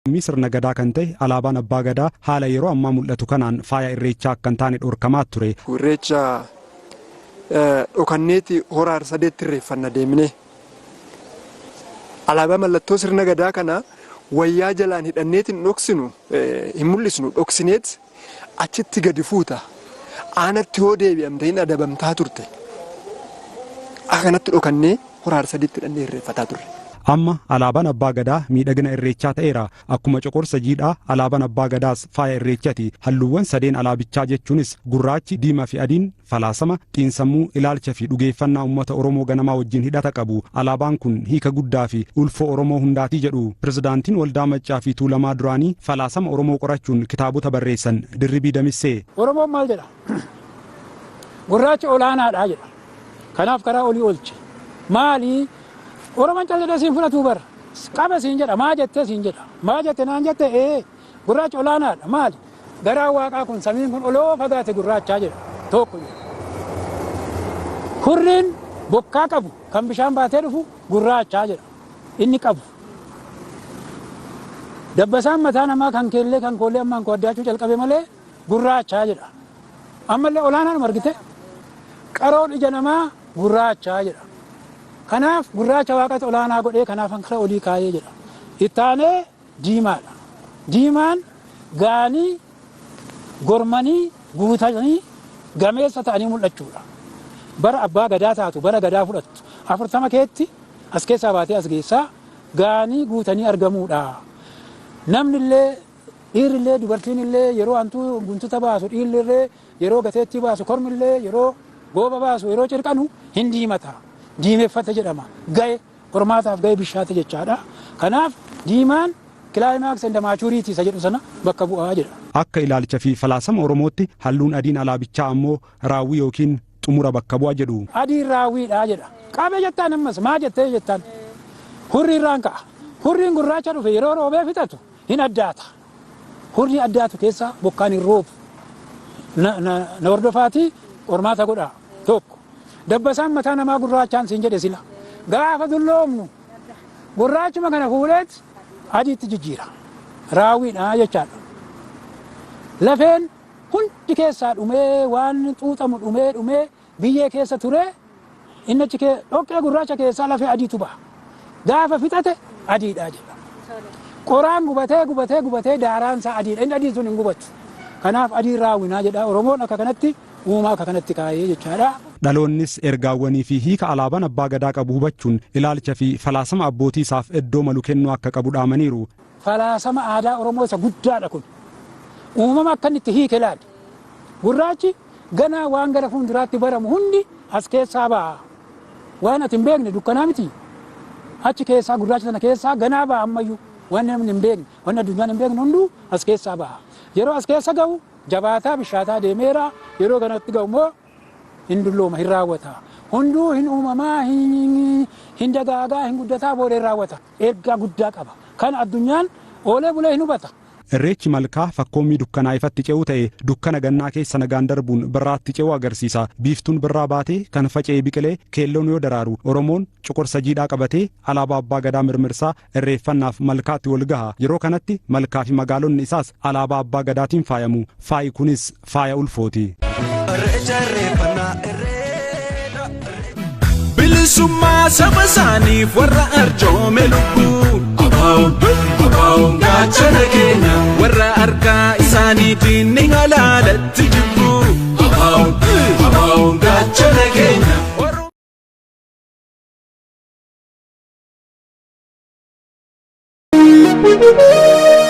Sirna Gadaa kan ta'e alaabaan Abbaa Gadaa haala yeroo ammaa mul'atu kanaan faaya Irreechaa akka hin taane dhorkamaa ture. Irreecha dhokanneeti Hora Harsadeetti irreeffanna deemnee. Alaabaa mallattoo sirna Gadaa kana wayyaa jalaan hidhanneeti hin dhoksinu, hin mul'isnu, dhoksineet achitti gadi fuuta. Aanatti yoo deebi'amte hin adabamtaa turte. Akka kanatti dhokannee Hora Harsadiitti hidhannee irreeffataa turre. Amma alaabaan Abbaa Gadaa miidhagina Irreechaa ta'eera. Akkuma coqorsa jiidhaa alaabaan Abbaa Gadaas faaya Irreechati. Halluuwwan sadeen alaabichaa jechuunis gurraachi, diimaa fi adiin falaasama, xiinsammuu, ilaalcha fi dhugeeffannaa uummata Oromoo ganamaa wajjin hidhata qabu. Alaabaan kun hiika guddaa fi ulfoo Oromoo hundaatii jedhu. Pirezidaantiin Waldaa Maccaa fi Tuulamaa duraanii falaasama Oromoo qorachuun kitaabota barreessan Dirribii Damissee. Oromoon maal jedha? Gurraachi olaanaadha jedha. Kanaaf karaa olii oolche. Maali? Oromoon cal jedhee siin fudhatuu bara. Qaba siin jedha. Maa jettee siin jedha. Maa jette naan jette ee gurraachi olaanaadha. Maali? Garaa waaqaa kun samiin kun oloo fagaate gurraachaa jedha. Tokko jedha. Hurriin bokkaa qabu kan bishaan baatee dhufu gurraachaa jedha. Inni qabu. Dabbasaan mataa namaa kan keellee kan koollee ammaan koo addaachuu calqabe malee gurraachaa jedha. Ammallee olaanaanuma argite. Qaroon ija namaa gurraachaa jedha. Kanaaf gurraacha waaqatu olaanaa godhee kanaaf kara olii kaayee jedha. Ittaanee diimaadha. Diimaan gaanii gormanii guutanii gameessa ta'anii mul'achuudha. Bara abbaa gadaa taatu bara gadaa fudhattu 40 keetti as keessaa baatee as geessaa gaanii guutanii argamuudha. Namni illee, dhiirri illee, dubartiin illee yeroo hantuu guntuta baasu, dhiirri illee yeroo gateettii baasu, kormi illee yeroo gooba baasu, yeroo cirqanu hin diimata. Diimeffate jedhama. Gahe qormaataaf gahe bishaate jechaadha. Kanaaf diimaan climax and maturity isa jedhu sana bakka bu'aa jedha. Akka ilaalcha fi falaasama Oromootti halluun adiin alaabichaa ammoo raawwii yookiin xumura bakka bu'a jedhu. Adiin raawwiidha jedha. Qabee jettaan ammas maa jettee jettaan. Hurri irraan ka'a. Hurriin gurraacha dhufe yeroo roobee fixatu hin addaata. Hurrii addaatu keessa bokkaan hin roobu. Na hordofaatii qormaata godhaa tokko. Dabbasaan mataa namaa gurraachaan siin jedhe sila. Gaafa dulloomnu gurraachuma kana fuudheet adiitti jijjiira. Raawwiidha jechaadha. Lafeen hundi keessaa dhumee, waan xuuxamu dhumee dhumee biyyee keessa ture, inni achi dhoqqee gurraacha keessaa lafee adiitu ba'a. Gaafa fixate adiidha jedha. Qoraan gubatee gubatee gubatee daaraan isaa adiidha. Inni adiin sun hin gubatu. Kanaaf adiin raawwinaa jedha. Oromoon akka kanatti uumaa akka kanatti kaayee jechaadha. Dhaloonnis ergaawwanii fi hiika alaabaan Abbaa Gadaa qabu hubachuun ilaalcha fi falaasama abbootii isaaf iddoo malu kennuu akka qabu dhaamaniiru. Falaasama aadaa Oromoo isa guddaadha kun. Uumama akka inni itti hiike ilaali. Gurraachi ganaa waan gara fuulduraatti baramu hundi as keessaa ba'a. Waan ati hin beekne dukkanaa miti. Achi keessaa, gurraacha sana keessaa ganaa ba'a ammayyuu. Waan namni hin beekne, waan addunyaan hin beekne hunduu as keessaa ba'a. Yeroo as keessa ga'u jabaataa bishaataa deemeera. Yeroo kanatti ga'u immoo hin dullooma, hin raawwata. Hunduu hin uumamaa, hin dagaagaa, hin guddataa, booda hin raawwata. Ergaa guddaa qaba. Kan addunyaan oolee bulee hin hubata. Irreechi malkaa fakkoommii dukkanaa ifatti ce'uu ta'e, dukkana gannaa keessa nagaan darbuun birraatti ce'uu agarsiisa. Biiftuun birraa baatee kan faca'ee biqilee keelloon yoo daraaru, Oromoon coqorsa jiidhaa qabatee alaabaa Abbaa Gadaa mirmirsaa irreeffannaaf malkaatti wal gaha. Yeroo kanatti malkaa fi magaalonni isaas alaabaa Abbaa Gadaatiin faayamu. Faayi kunis faaya ulfooti. Bilisummaa saba isaaniif warra arjoome lubbuu. Abaa'oon gaachana keenya. Warra harkaa isaaniitiin ni halaalatti jibbu. Abaa'oon gaachana keenya. Thank you.